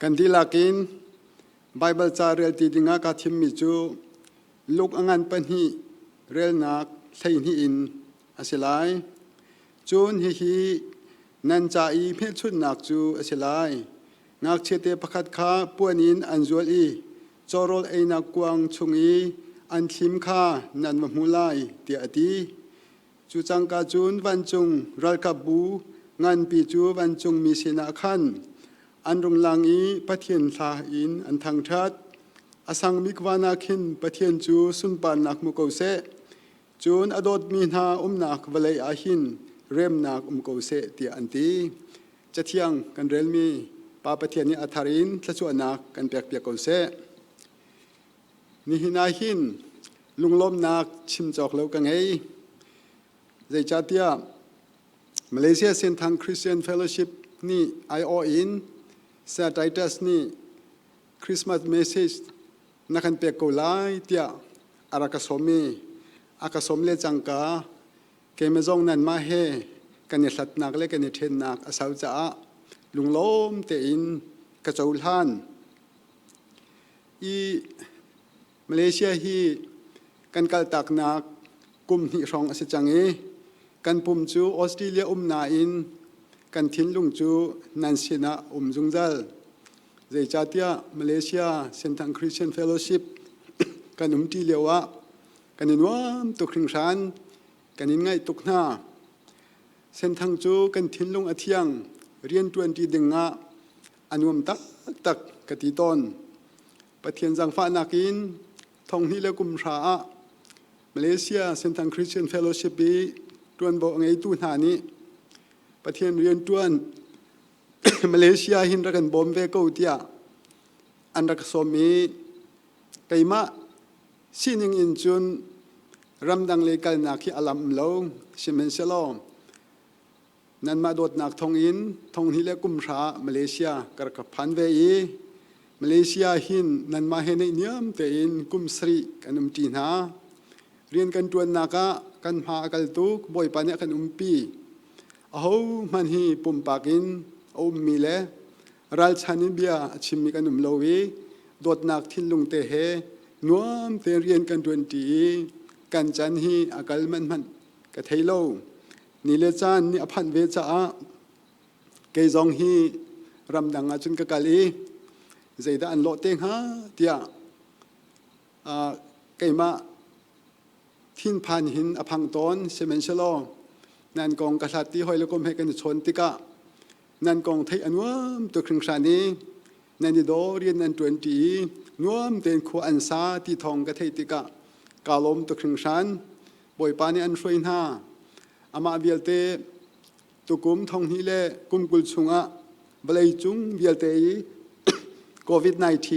Kan dihlak in Baibal ca relti dingah kaa thimmi cu Luke a ngan pahnih relnak 12 in a si lai. Cun hihi nan ca i hmelchunhnak cu a si lai. Ngakchiate pakhat kha puan in an zual i cawrawl einak kuang chung i an thlim kha nan va hmu lai, tiah a ti. Cu cangka cun vancung ralkapbu nganpi cu vancungmi sinah khan an rung lang i Pathian hla in an thangṭhat. A sang bik van ah khin Pathian cu sunparnak hmu ko seh. Cun a dawtmi hna umnak vawlei ah hin remnak um ko seh, tiah an ti. Cathiang kan relmi Pa Pathian nih a thar in thluachuahnak kan pekpiak ko seh. Nihin ah hin lunglawmhnak chim cawk lo ka ngei. Zeicahtiah Malaysia Senthang Christian Fellowship nih aiawh in Sir Titus nih Christmas message na kan pek ko lai tiah a rak ka sawm i a ka sawm le cangka keimah zong nanmah he kan i hlatnak le kan i ṭhennak a sau caah lunglawm tein ka cohlan. I Malaysia hi kan kaltaknak kum hnih hrawng a si cang i kan pum cu Australia um nain kan thinlung cu nan sinah um zungzal. Zeicahtiah Malaysia Senthang Christian Fellowship kan umṭi lioah kan i nuam tuk hringhran, kan in ngaih tuk hna. Senthang cu kan thinlung a thiang, rianṭuanṭi dingah a nuam taktak ka ti tawn. Pathian zaangfahnak in thonghnih le kum hra ah Malaysia Senthang Christian Fellowship i ṭuanvo a ngeitu hna nih Pathian rianṭuan Malaysia hin rak kan bawm ve ko tiah an rak sawm i keimah sining in cun ramdang lei kalnak hi a lam lo sihmanhsehlaw Nanmah dawtnak thawngin thonghnih le kum hra Malaysia ka rak phan ve i Malaysia hin nanmah he naihniam tein kum sarih kan umṭi hna. Rian kan ṭuannak ah kan hma a kal tuk, Bawipa nih a kan umpi. Ahohmanh hi pumpak in a ummi le ralchan in bia a chimmi kan um lo i dawtnak thinlung te he nuam tein rian kan ṭuanṭi i kan chan hi a kal manh hmanh ka thei lo. Ni le caan nih a phanh ve caah kei zong hi ramdang ah cun ka kal i zeidah an lawh te hnga tiah keimah thinphan hin a phang tawn. Sihmanhsehlaw nan kong ka hlat i hawi le kom he kan i chawn tikah nan kong theih a nuam tuk hringhran i nan i daw rian nan ṭuanṭi i nuam tein khua an sa ti thawng ka theih tikah kaa lawm tuk hringhran. Bawipa nih an hruai hna. Amah vialte tukum thonghnih le kum 20 chungah vawleicung vialte i COVID-19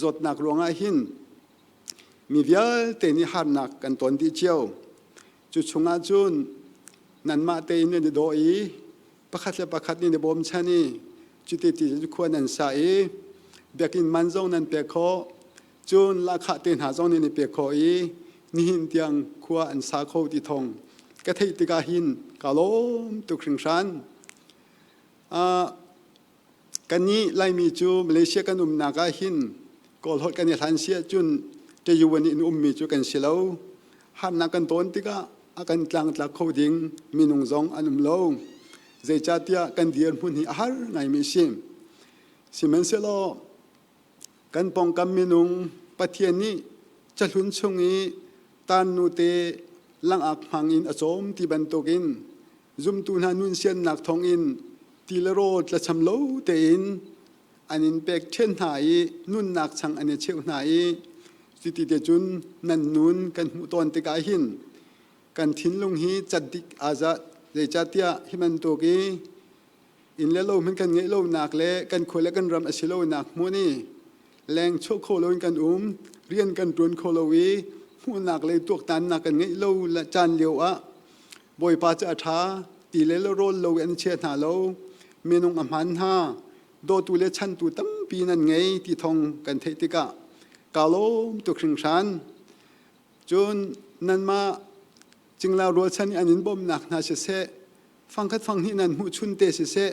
zawtnak ruangah hin mi vialte nih harnak kan ton dih cio. Cu chungah cun nanmah tein nan i daw i pakhat le pakhat nih na bawmchan i cuti ti khua nan sa i biakinn man zong nan pek khawh cun lahkhah te hna zong nih na pek khawh i nihin tiang khua an sa kho ti thong ka theih tikah hin ka lawm tuk hringhran. Kannih Laimi cu Malaysia kan umnak ah hin Kawl holh kan i hlan si ahcun Tayuan in ummi cu kan si lo. Harnak kan tawn tikah a kan tlangtlak kho ding minung zong an um lo. Zeicahtiah kan dirhmun hi a har ngaimi a si. Sihmanhsehlaw kan pawngkam minung Pathian nih cahlun chung i tarnu te langak hmang in a cawm ti bantukin zumtu hna nun siannak thawngin ti le rawl tlacham lo tein an in pek ṭhen hna i nunnak chang an i cheuh hna i cuti te cun nan nun kan hmuh tawn tikah hin kan thinlung hi cat dik aa zat. Zeicahtiah hi bantuk i inn le lo hmanh kan ngeih lonak le kan khua le kan ram a si lonak hmun i leng chuah kho loin kan um, rian kan ṭuan kho lo i hmuhnak le tuaktannak kan ngeih lo caan lio ah Bawipa cu a ṭha, ti le rawl lo in an chia hna lo, minung a hmaan hna, dawtu le chantu tampi nan ngei ti thawng kan theih tikah kaa lawm tuk hringhran. Cun nanmah cingla rualchan i an in bawmhnak hna siseh, fangkhat fanghnih nan hmuh chun te siseh,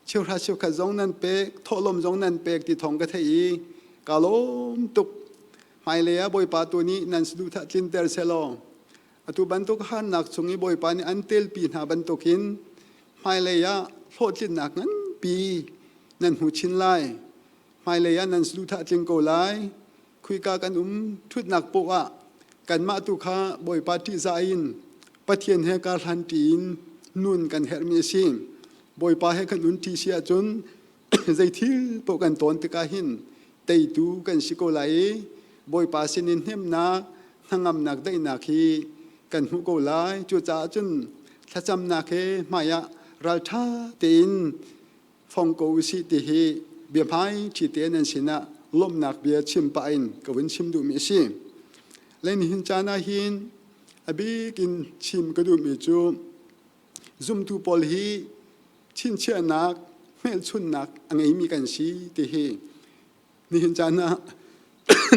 Cheuhra cheukhat zong nan pek, thawhlawm zong nan pek ti thawng ka theih i ka lawm tuk. Hmailei ah Bawipa tu nih nan saduhthah tlinter sehlaw atu bantuk harnak chung i Bawipa nih an telpi hna bantukin hmailei ah hlawhtlinnak nganpi nan hmu chin lai. Hmailei ah nan saduhthah tling ko lai. Khuika kan um ṭhutnak poah ah kanmah tu kha Bawipa ṭihzah in Pathian he karhlan ṭi in nun kan herhmi a si. Bawipa he kan un ṭi si ahcun zei thil paoh kan tawn tikah hin teitu kan si ko lai i Bawipa sinin hnemhnak, hnangamnak, daihnak hi kan hmuh ko lai. Cucaah cun thlacamnak he hmaiah ralṭha tein fong ko usih ti hi biahmai ṭhi te nan sinah lawmhnak bia chim pah in ka vun chim duhmi a si. Le nihin caan ah hin a bik in chim ka duhmi cu zumtu pawl hi chinchiahnak hmelchunhnak a ngeimi kan si ti hi nihin caan ah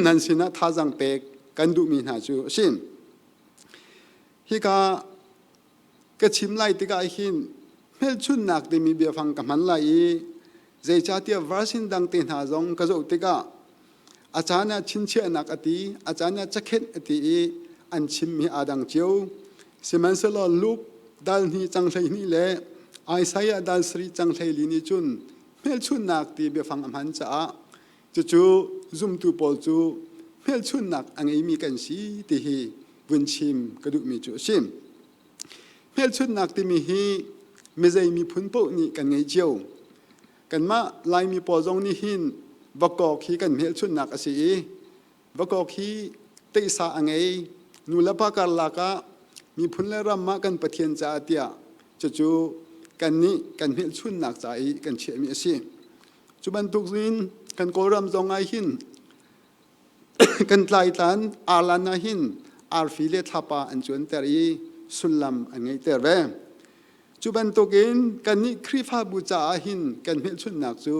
nan sinah thazaang pek kan duhmi hna cu a si. Hika ka chim lai tikah hin hmelchunhnak timi biafang ka hman lai i zeicahtiah version dang te hna zong ka zoh tikah a caan ah chinchiahnak a ti, a caan ah cakhenh a ti i an chimmi aa dang cio. Sihmanhsehlaw Luke dal hnih cang 12 le Isaiah dal sarih cang 14 nih cun hmelchunhnak ti biafang a hman caah cucu zumtu pawl cu hmelchunhnak a ngeimi kan si ti hi vun chim ka duhmi cu a si. Hmelchunhnak timi hi mizei miphun paoh nih kan ngei cio. Kanmah Laimi pawl zong nih hin vakok hi kan hmelchunhnak a si i vakok hi teihsa a ngei. Nu le pa karlak ah miphun le ram ah kan Pathian caah tiah cucu kannih kan hmelchunhnak ca i kan chiahmi a si. Cu bantuk in kan Kawlram zong ah hin kan tlaitlan arlan ah hin arfi le thlapa an cuanter i sullam an ngeihter ve. Cu bantukin kannih Khrihfabu caah hin kan hmelchunhnak cu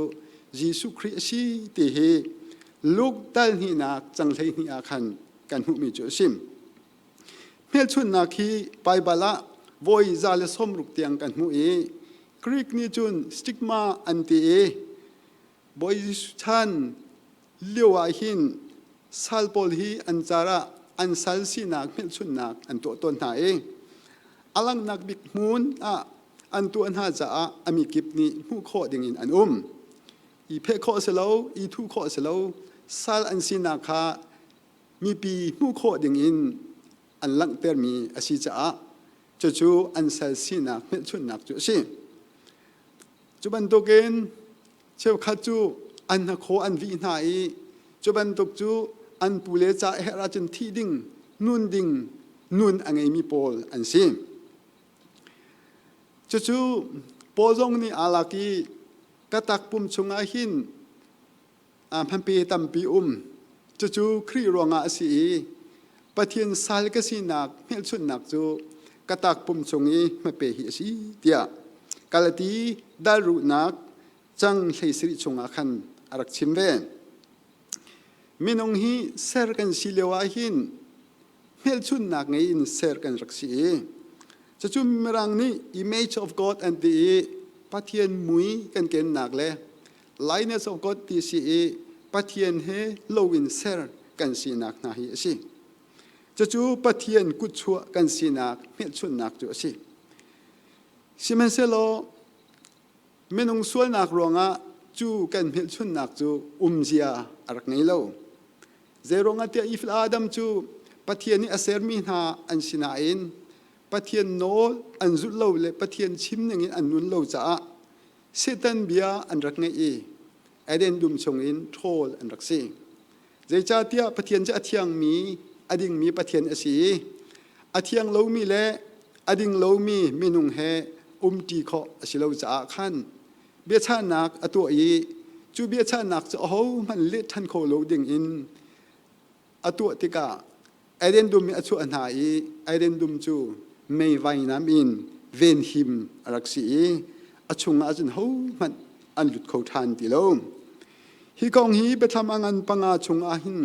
Jesuh Khrih a si ti hi Luke dal hnihnak cang 12 ah khan kan hmuhmi cu a si. Hmelchunhnak hi Baibal ah voi 160 tiang kan hmuh i Greek nih cun stigma an ti i Bawi Jesuh chan lio ah hin sal pawl hi an car ah an sal sinak hmelchunhnak an tuah tawn hna i a langhnak bik hmun ah an tuah hna caah a mikip nih hmuh khawh dingin an um. I pheh khawh si lo, i thuh khawh si lo, sal an sinak kha mipi hmuh khawh dingin an langhtermi a si caah cucu an sal sinak hmelchunhnak cu a si. Cu bantukin cheukhat cu an hnakhaw an vih hna i cu bantuk cu an pule ca herh ahcun thih ding, nun ding nun a ngeimi pawl an si. Cucu Paul zong nih aa lak i ka takpum chungah hin hmanpe tampi um. Cucu Khrih ruangah a si i Pathian sal ka sinak hmelchunhnak cu ka takpum chung i hmape hi a si tiah Galati dalruhnak cang 17 chungah khan a rak chim ve. Minung hi ser kan si lio ah hin hmelchunhnak ngei in ser kan rak si i cucu Mirang nih image of God an ti i Pathian mui kan kennak le Linus of God ti si i Pathian he loin ser kan sinak hna hi a si. Cucu Pathian kutchuah kan sinak hmelchunhnak cu a si. Sihmanhsehlaw minung sualnak ruangah cu kan hmelchunhnak cu umzia a rak ngei lo. Zeiruangah tiah Eve le Adam cu Pathian nih a sermi hna an si nain Pathian nawl an zulh lo le Pathian chim ningin an nun lo caah Satan bia an rak ngaih i Eden dum chungin ṭhawl an rak si. Zeicahtiah Pathian cu a thiangmi, a dingmi Pathian a si i a thiang lomi le a ding lomi minung he umṭi khawh a si lo caah khan biachahnak a tuah i cu biachahnak cu ahohmanh let ṭhan kho lo dingin a tuah tikah Eden dum i a chuah hna i Eden dum cu mei vainam in venhim a rak si i a chungah cun hohmanh an lut kho ṭhan ti lo. Hi kong hi biathlam a ngan panga chungah hin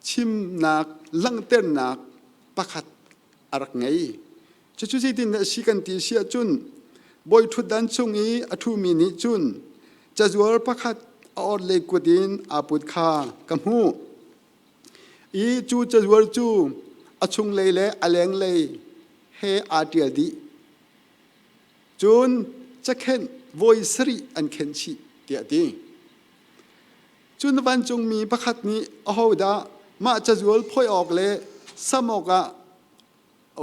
chimnak langhternak pakhat a rak ngei. Cucu zeitindah a si kan ti si ahcun Bawi ṭhutdan cung i a ṭhumi nih cun cazual pakhat a orhlei kut in aa put kha ka hmuh. I cu cazual cu a chunglei le a lenglei he aa ṭial dih. Cun cakhenh voi sarih an khenh chih tiah a ti. Cun vancungmi pakhat nih ahodah mah cazual phoih awk le sam awkah a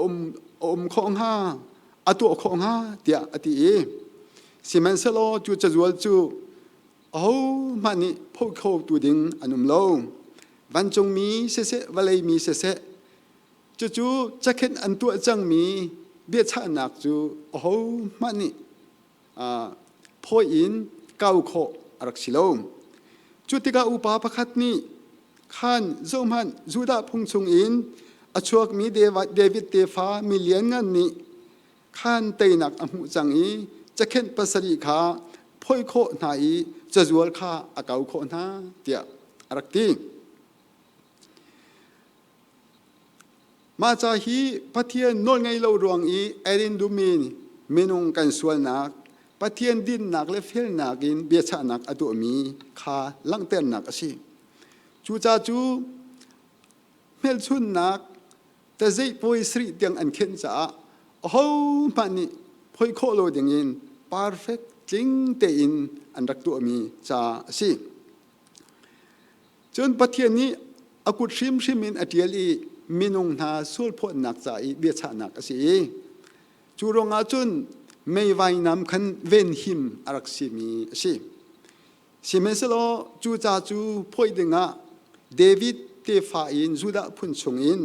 um khawh hnga, a tuah khawh hnga tiah a ti i sihmanhsehlaw cu cazual cu ahohmanh nih phoih khotu ding an um lo. Vancungmi siseh, vawlei mi siseh, cucu cakhenh an tuah cangmi biachahnak cu ahohmanh nih phawi in kau khawh a rak si lo. Cu tikah upa pakhat nih khan zohhmanh Judah phung chungin a chuakmi David tefa mi lianngan nih khan teinak a hmuh cang i cakhenh pasarih kha phoih khawh hna i cazual kha a kau khawh hna tiah a rak ti. Mah ca hi Pathian nawlngaih lo ruang i erin duhmi minung kan sualnak, Pathian dinnak le felnak in biachahnak a tuahmi kha langhternak a si. Cu ca cu hmelchunnak tazeih puai sarih tiang an khenh caah ahohmanh nih phoih khawh lo dingin perfect tling tein an rak tuahmi ca a si. Cun Pathian nih a kut hrimhrim in a ṭial i minung hna sualphawtnak ca i biachahnak a si i cu ruangah cun mei vainam khan venhim a rak simi a si. Sihmanhsehlaw cu ca cu phawih dingah David tefa in Judah phun chungin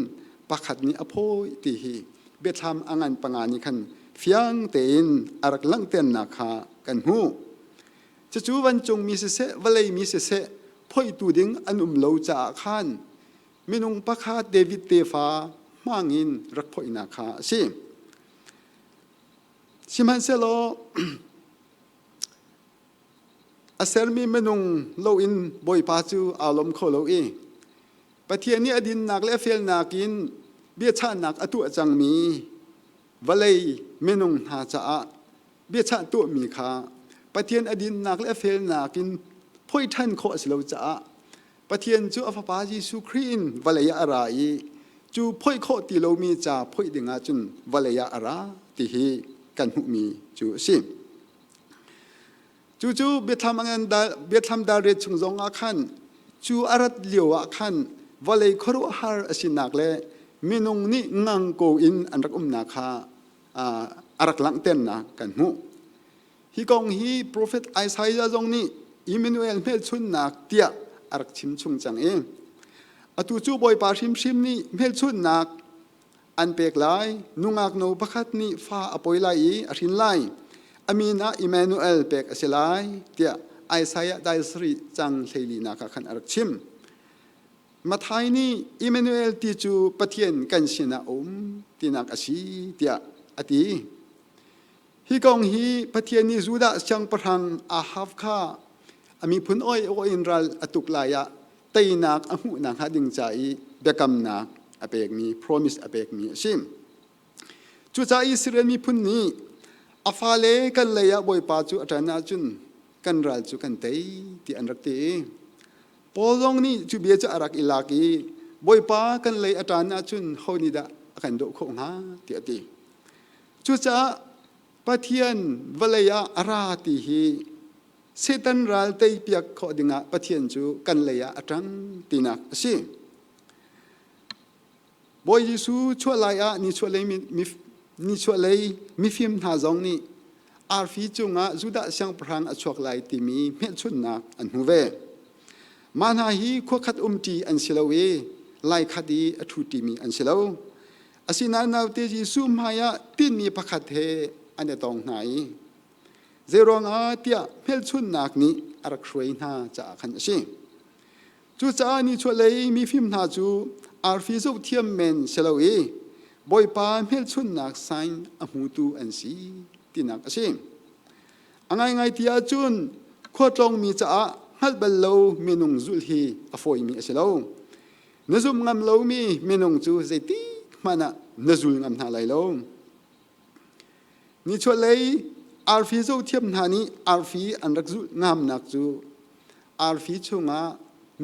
pakhat nih a phawih ti hi biathlam a ngan panga nih khan fiang tein a rak langhternak kha kan hmuh. Cucu vancungmi siseh, vawleimi siseh, phoihtu ding an um lo caah khan minung pakhat David tefa hmangin rak phoihnak kha a si. Sihmanhsehlaw a sermi minung loin Bawipa cu aa lawm kho lo i Pathian nih a dinnak le a felnak in biachahnak a tuah cangmi vawlei minung hna caah biachah tuahmi kha Pathian a dinnak le a felnak in phoih ṭhan khawh a si lo caah Pathian cu a Fapa Jesuh Khrih in vawlei ah a ra i cu phoih khawh ti lomi ca phoih dingah cun vawlei ah a ra ti hi kan hmuhmi cu a si. Cucu biathlam dalret chung zongah khan cu a rat lio ah khan vawlei khuaruahhar a sinak le minung nih ngang ko in an rak umnak kha a rak langhternak kan hmuh. Hi kong hi profet Isaiah zong nih Immanuel hmelchunhnak tiah a rak chim chung cang i atu cu Bawipa hrimhrim nih hmelchunhnak an pek lai. Nungak no pakhat nih fa a pawi lai i a hrin lai. A min ah Immanuel pek a si lai tiah Isaiah dai sarih cang hleilinak ah khan a rak chim. Matthai nih Immanuel ti cu Pathian kan sinah a um tinak a si tiah a ti. Hi kong hi Pathian nih Judah siangpahrang Ahab kha a miphun oi in ral a tuk lai ah teinak a hmuh nakhnga ding ca i biakamnak a pekmi promise a pekmi a si. Cucaah Israel miphun nih a fale kan lei ah Bawipa cu a ṭan ahcun kan ral cu kan tei ti an rak ti i Paul zong nih cu bia cu a rak i lak i Bawipa kan lei a ṭan ahcun ho nih dah a kan doh khawh hnga tiah a ti. Cucaah Pathian vawlei ah a ra ti hi Satan ral teipiak khawh dingah Pathian cu kan lei ah a ṭang tinak a si. Bawi Jesuh chuah lai ah nichuahlei mifim hna zong nih arfi cungah Judah siangpahrang a chuak lai timi hmelchunhnak an hmu ve. Mah hna hi khuakhat umṭi an si lo i laikhat i a ṭhuṭimi an si lo. Asinain naute Jesuh hmaiah tinhmi pakhat he an i tong hna i zeiruangah tiah hmelchunhnak nih a rak hruai hna caah khan a si. Cucaah nichuahlei mifim hna cu arfi zohthiam men si lo i Bawipa hmelchunhnak sign a hmutu an si tinak a si. A ngaingai ti ahcun khuatlawngmi caah hngalh bal lo minung zulh hi a fawimi a si lo. Na zumh ngam lomi minung cu zeitik hmanh ah na zul ngam hna lai lo. Nichuahlei Arfi zohthiam hna nih arfi an rak zulh ngamnak cu arfi chungah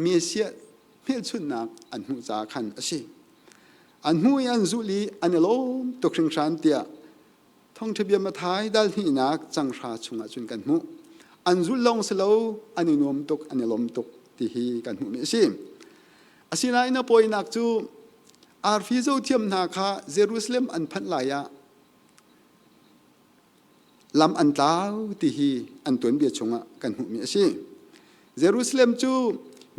Messiah hmelchunhnak an hmuh caah khan a si. An hmuh i an zulh i an i lawm tuk hringhran tiah Thawngṭha bia Matthai dal hnihnak canghra chungah cun kan hmuh. An zulh lawng si lo, an i nuam tuk, an i lawm tuk ti hi kan hmuhmi a si. Asinain a pawinak cu arfi zohthiam hna kha Jerusalem an phanh lai ah lam an tlau ti hi an tuanbia chungah kan hmuhmi a si. Jerusalem cu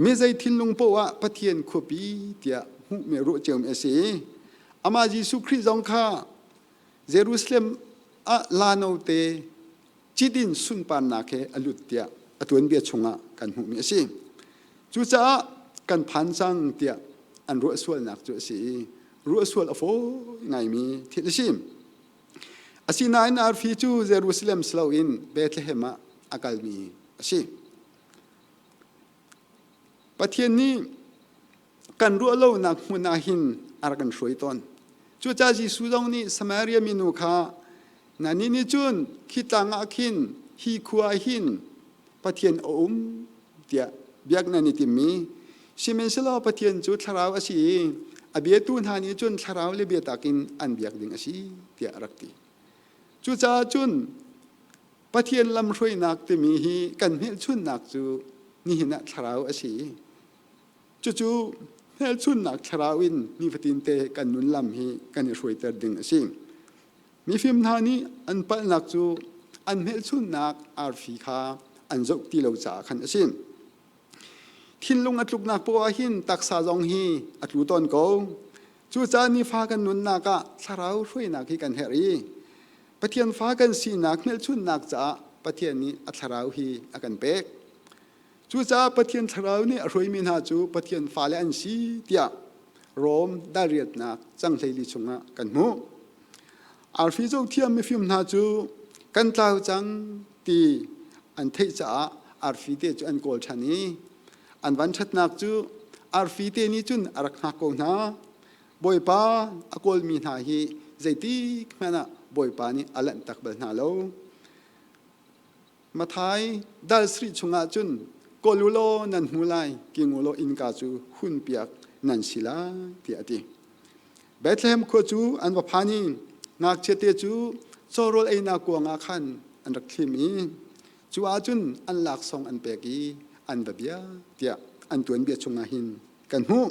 mi zei thinlung poah ah Pathian khuapi tiah hmuhmi ruah ciomi a si i amah Jesuh Khrih zong kha Jerusalem ah la note cidin sunparnak he a lut tiah a tuanbia chungah kan hmuhmi a si. Cucaah kan phan cang tiah an ruah sualnak cu a si i ruah sual a fawi ngaimi thil a si. Asinain arfi cu Jerusalem si loin Bethlehem ah a kalmi a si. Pathian nih kan ruah lonak hmun ah hin a rak kan hruai tawn. Cucaah Jesuh zong nih Samaria minu kha nannih nih cun khi tlang ah khin hi khua ah hin Pathian a um tiah biak nan i timmi sihmanhsehlaw Pathian cu thlarau a si i a biatu hna nih cun thlarau le biatak in an biak ding a si tiah a rak ti. Cucaah cun Pathian lamhruainak timi hi kan hmelchunhnak cu nihin ah thlarau a si. Cucu hmelchunhnak thlarau in nifatinte kan nun lam hi kan i hruaiter ding a si. Mifim hna nih an palhnak cu an hmelchunhnak arfi kha an zoh ti lo caah khan a si. Thinlung a tluknak poah ah hin taksa zong hi a tlu tawn ko. Cucaah nifa kan nunnak ah thlarau hruainak hi kan herh i Pathian fa kan sinak hmelchunhnak caah Pathian nih a thlarau hi a kan pek. Cucaah Pathian thlarau nih a hruaimi hna cu Pathian fale an si tiah Rom dalriatnak cang 14 chungah kan hmuh. Arfi zohthiam mifim hna cu kan tlau cang ti an theih caah arfi te cu an kawl ṭhan i an van ṭhatnak cu arfi te nih cun a rak hngak ko hna. Bawipa a kawlmi hna hi zeitik hmanh ah Bawipa nih a lanhtak bal hna lo. Matthai dal sarih chungah cun kawl u law nan hmu lai, king u law innka cu hunpiak nan si lai tiah a ti. Bethlehem khua cu an va phan i ngakchiate cu cawrawl einak kuang ah khan an rak thlim i cu ah cun an laksawng an pek i an va bia tiah an tuanbia chungah hin kan hmuh.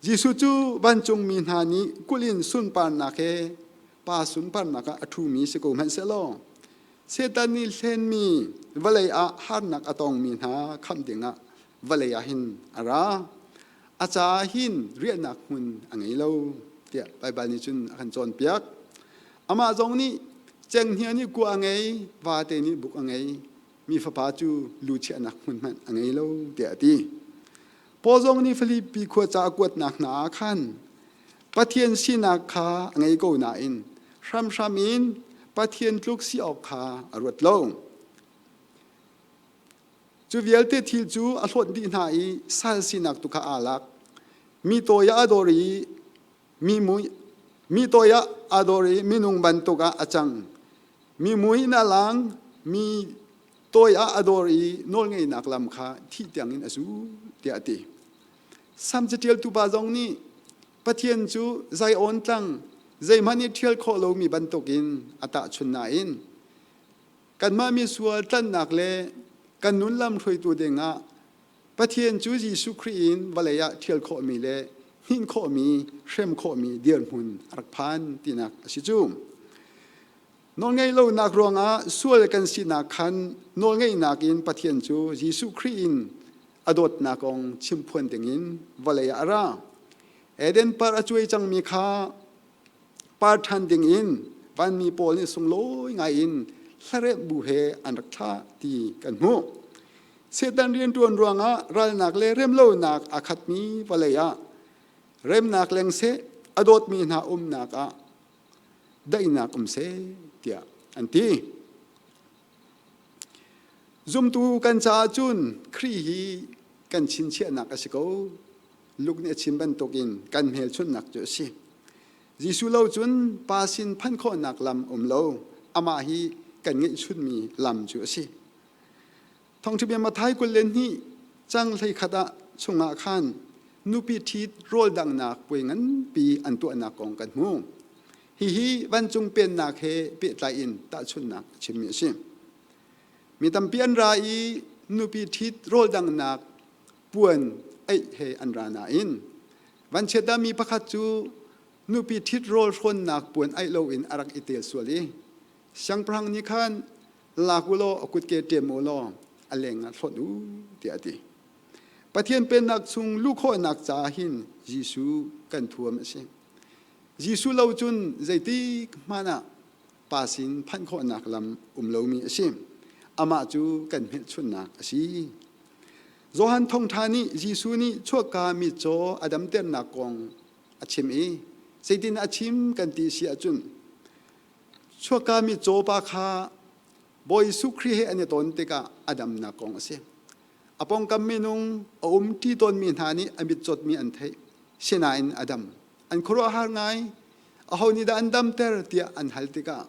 Jesuh cu vancungmi hna nih kulh in sunparnak he pa sunparnak ah a ṭhumi si ko hmanh sehlaw Satan nih hlenmi vawlei ah harnak a tongmi hna khamh dingah vawlei ah hin a ra. A caah hin riahnak hmun a ngei lo tiah Baibal nih cun a kan cawnpiak. Amah zong nih cenghngia nih kua a ngei, vate nih buk a ngei, mi fapa cu lu chiahnak hmun hmanh a ngei lo tiah a ti. Paul zong nih Filipi khua ca a kuatnak hna ah khan Pathian sinak kha a ngei ko nain hramhram in Pathian tluk si awk kha a ruat lo. Cu vialte thil cu a hlawt dih hna i sal sinak tu kha aa lak. Mi tawi ah a dor i mi mui mi tawi ah aa dor i minung bantuk ah a cang. Mi mui in a lang, mi tawi ah a dor i nawlngeihnak lam kha thih tiangin a zul tiah a ti. Sam caṭialtu pa zong nih Pathian cu Zion tlang zeihmanh i ṭhial khawh lomi bantukin a tahchun nain kanmah misual tlanhnak le kan nun lam hruaitu dingah Pathian cu Jesuh Khrih in vawlei ah ṭhial khawhmi le hninh khawhmi, hrem khawhmi dirhmun a rak phan tinak a si cu. Nawlngeih lonak ruangah sual kan sinak khan nawlngeihnak in Pathian cu Jesuh Khrih in a dawtnak kong chimphuan dingin vawlei ah a ra. Eden par a cuai cangmi kha par ṭhan dingin vanmi pawl nih sunglawi ngaiin hlaremh bu he an rak thlah ti kan hmuh. Satan rianṭuan ruangah ralnak le remlonak aa khatmi vawlei ah remnak leng seh a dawtmi hna umnak ah daihnak um seh tiah an ti. Zumtu kan caah cun Khrih hi kan chinchiahnak a si ko. Luke nih a chim bantukin kan hmelchunhnak cu a si. Jesuh lo cun Pa sin phanh khawhnak lam um lo. Amah hi kan ngeihchunmi lam cu a si. Thawngṭhabia Matthai 22 cang 11 ah chungah khan nupi ṭhit rawl danghnak puai nganpi an tuahnak kong kan hmu. Hihi vancung pennak he pehtlai in tahchunhnak a chimmi a si. Mi tampi an ra i nupi ṭhit rawl danghnak puan eih he an ra nain vanchiat ah mi pakhat cu nupi ṭhit rawl hrawnnak puan aih loin a rak i tel sual i siangpahrang nih khan lak u law a kutke ṭem u law a leng ah hlonh u tiah a ti. Pathian pennak chung luh khawhnak caah hin Jesuh kan thuam a si. Jesuh lo cun zeitik hmanh ah pa sin phanh khawhnak lam um lomi a si. Amah cu kan hmelchunhnak a si. Johan Thawngṭha nih Jesuh nih chuakka mitcaw a damternak kong a chim i zeitin a chim kan ti si ahcun chuakka mitcaw pa kha Bawi Jesuh Khrih he an i ton tikah a damnak kong a si. A pawngkam minung a umṭi tawnmi hna nih a mitcawtmi an theih. Sinain a dam. An khuaruahhar ngai. Aho nih dah an damter tiah an hal tikah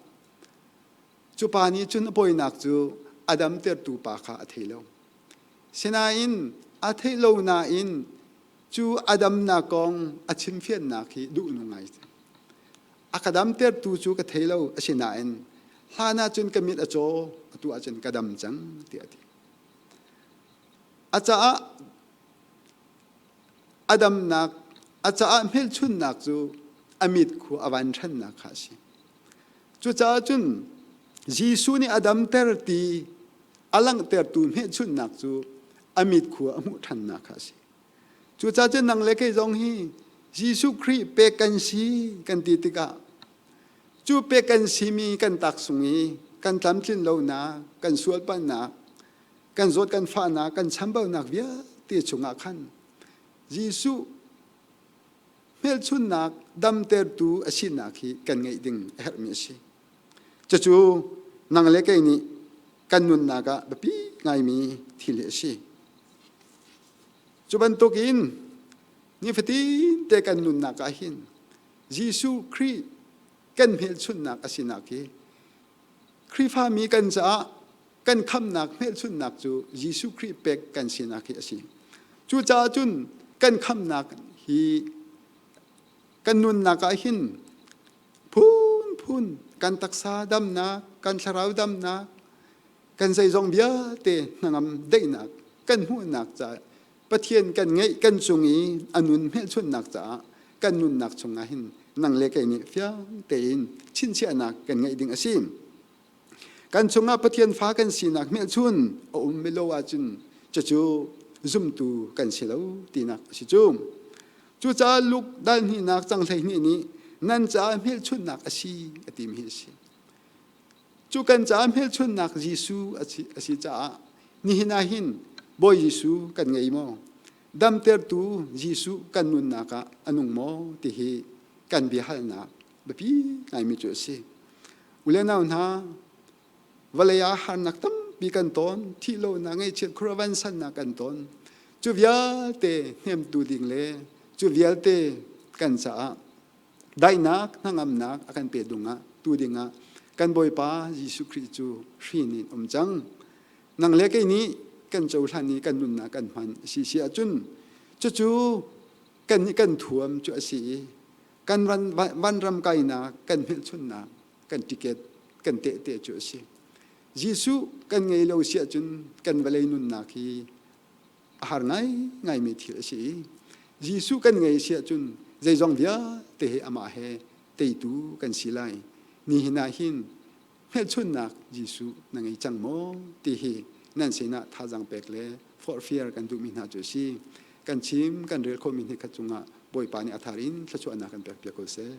cu pa nih cun a pawinak cu a damtertu pa kha a thei lo. Sinain a theih lo nain cu a damnak kong a chimfiannak hi duhnung ngai. A ka damtertu cu ka thei lo asinain hlan ah cun ka mit a caw atu ah cun ka dam cang tiah a ti. A caah a damnak a caah hmelchunhnak cu a mit khu a van ṭhannak kha a si. Cucaah cun Jesuh nih a damter ti a langhtertu hmelchunhnak cu a mit khu a hmuh ṭhannak kha a si. Cucaah cun nang le kei zong hi Jesuh Khrih pek kan si kan ti tikah cu pek kan simi kan taksung i kan tlamtlin lonak, kan sualpalhnak, kan zawt kan fahnak, kan chambaunak vialte chungah khan Jesuh hmelchunhnak damtertu a sinak hi kan ngeih ding a herhmi a si. Cucu nang le kei nih kan nunnak ah biapi ngaimi thil hi a si. Cu bantukin nifatin te kan nunnak ah hin Jesuh Khrih kan hmelchunhnak a sinak hi Khrihfami kan caah kan khamnak hmelchunhnak cu Jesuh Khrih pek kan sinak hi a si. Cucaah cun kan khamnak hi kan nunnak ah hin phunphun kan taksa damnak, kan thlarau damnak, kan zeizong vialte hnangam daihnak kan hmuhnak caah Pathian kan ngeih kan cung i a nun hmelchunhnak caah kan nunnak chungah hin nang le kei nih fiang tein chinchiahnak kan ngeih ding a si. Kan chungah Pathian fa kan sinak hmelchun a um lo ahcun cucu zumtu kan si lo tinak a si cu. Cucaah Luke dal hnihnak cang 12 nih nan caah hmelchunhnak a si a timi hi a si. Cu kan caah hmelchunhnak Jesuh a si caah nihin ah hin Bawi Jesuh kan ngei maw? Damtertu Jesuh kan nunnak ah a nung maw ti hi kan biahalnak biapi ngaimi cu a si. U le nau hna, vawlei ah harnak tampi kan ton, thih lonak, ngaihchiat khuaruah vansannak kan ton. Cu vialte hnemtu ding le cu vialte kan caah daihnak hnangamnak a kan pe dungah tu dingah kan Bawipa Jesuh Khrih cu hrin in um cang. Nang le kei nih kan cohlan i kan nunnak kan hman a si si ahcun cucu kan nih kan thuam cu a si i kan vanram kainak kan hmelchunhnak kan ticket kan tehte cu a si. Jesuh kan ngei lo si ahcun kan vawlei nunnak hi a har ngaingaimi thil a si i Jesuh kan ngei si ahcun zeizong vialte hi amah he teitu kan si lai. Nihin ah hin hmelchunhnak Jesuh na ngei cang maw ti hi nan sinah thazaang pek le forhfial kan duhmi hna cu a si. Kan chim kan rel khawhmi hnikhat cungah Bawipa nih a thar in thluachuahnak kan pek piak ko seh.